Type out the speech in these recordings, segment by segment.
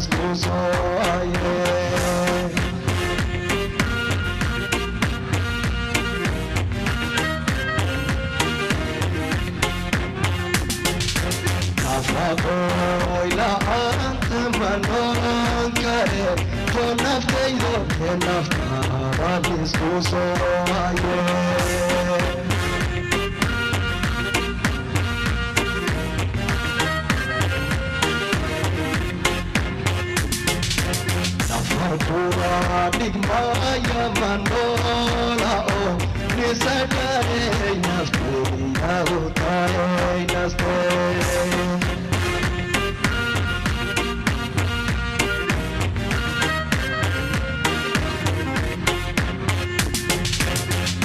isku soo haye. Nafaqoy la'aanta ma nolan kare, oo naftaydo ee naftaabaan isku soo haye. Nafarkura dhigmaya ma noola oo nisadharey nafteyadu tahay naste.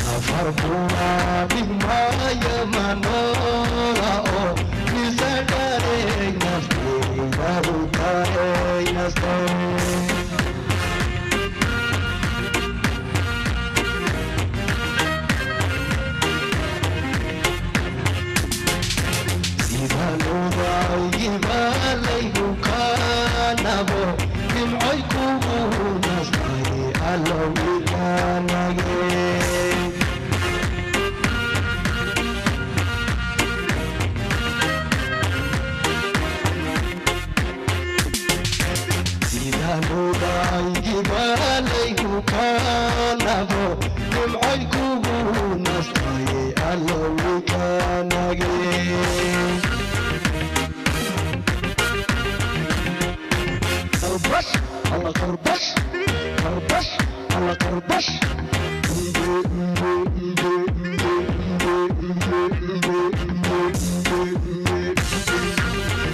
Nafarkura dhigmaya ma noola oo nisadharey nafteyadu tahay naste. Sidanuudaygibalaygu kaanabo nimcoy kugu nastay allow ikanage. Sidanuudaygibalaygu kaanabo nimcoy kugu nastay allow ikanage. Qarbash alla qarbash, qarbash alla qarbash.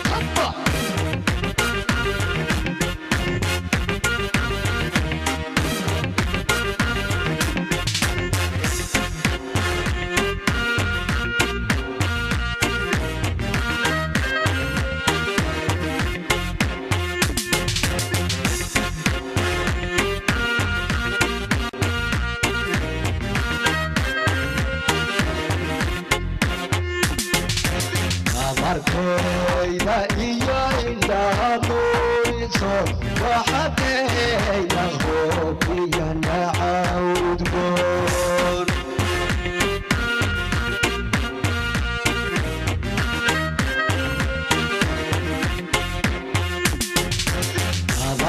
Hoppa! Nabarkayda iyo indhaha nuuriso waxaatayna hoobiya nacawdgoon.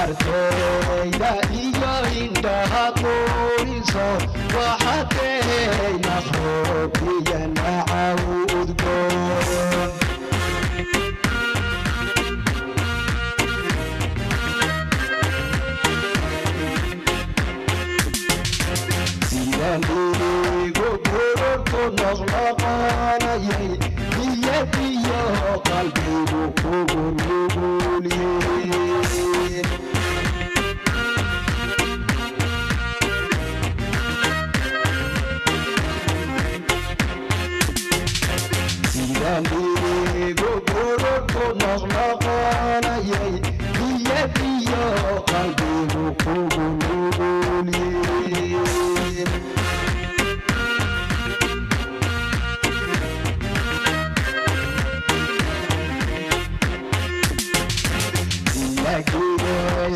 Nabarkayda iyo indhaha nuuriso waxaatayna hoobiya nacawdgoon. Sidaan dhiigu gururku noqnoqonayay niyadiyo qalbigu kugu nugulyihiin. Sidaan dhiigu gururku noqnoqonayay niyadiyo qalbigu kugu nugulyihiin.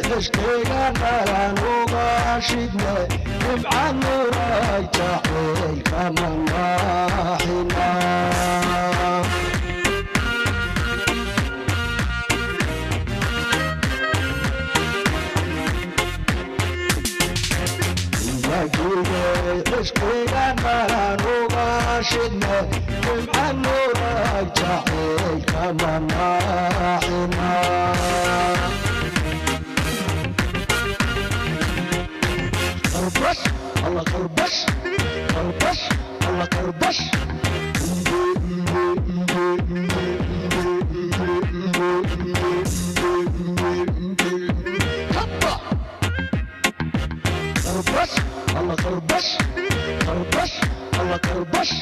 Xishkayga nalan uga shidne nimca nuray jacaylka manaaxina. Xishkayga nalan uga shidne nimca nuray jacaylka manaaxina. Qarbash alla qarbash, qarbash alla qarbash. Hoppa! Qarbash alla qarbash, qarbash alla qarbash.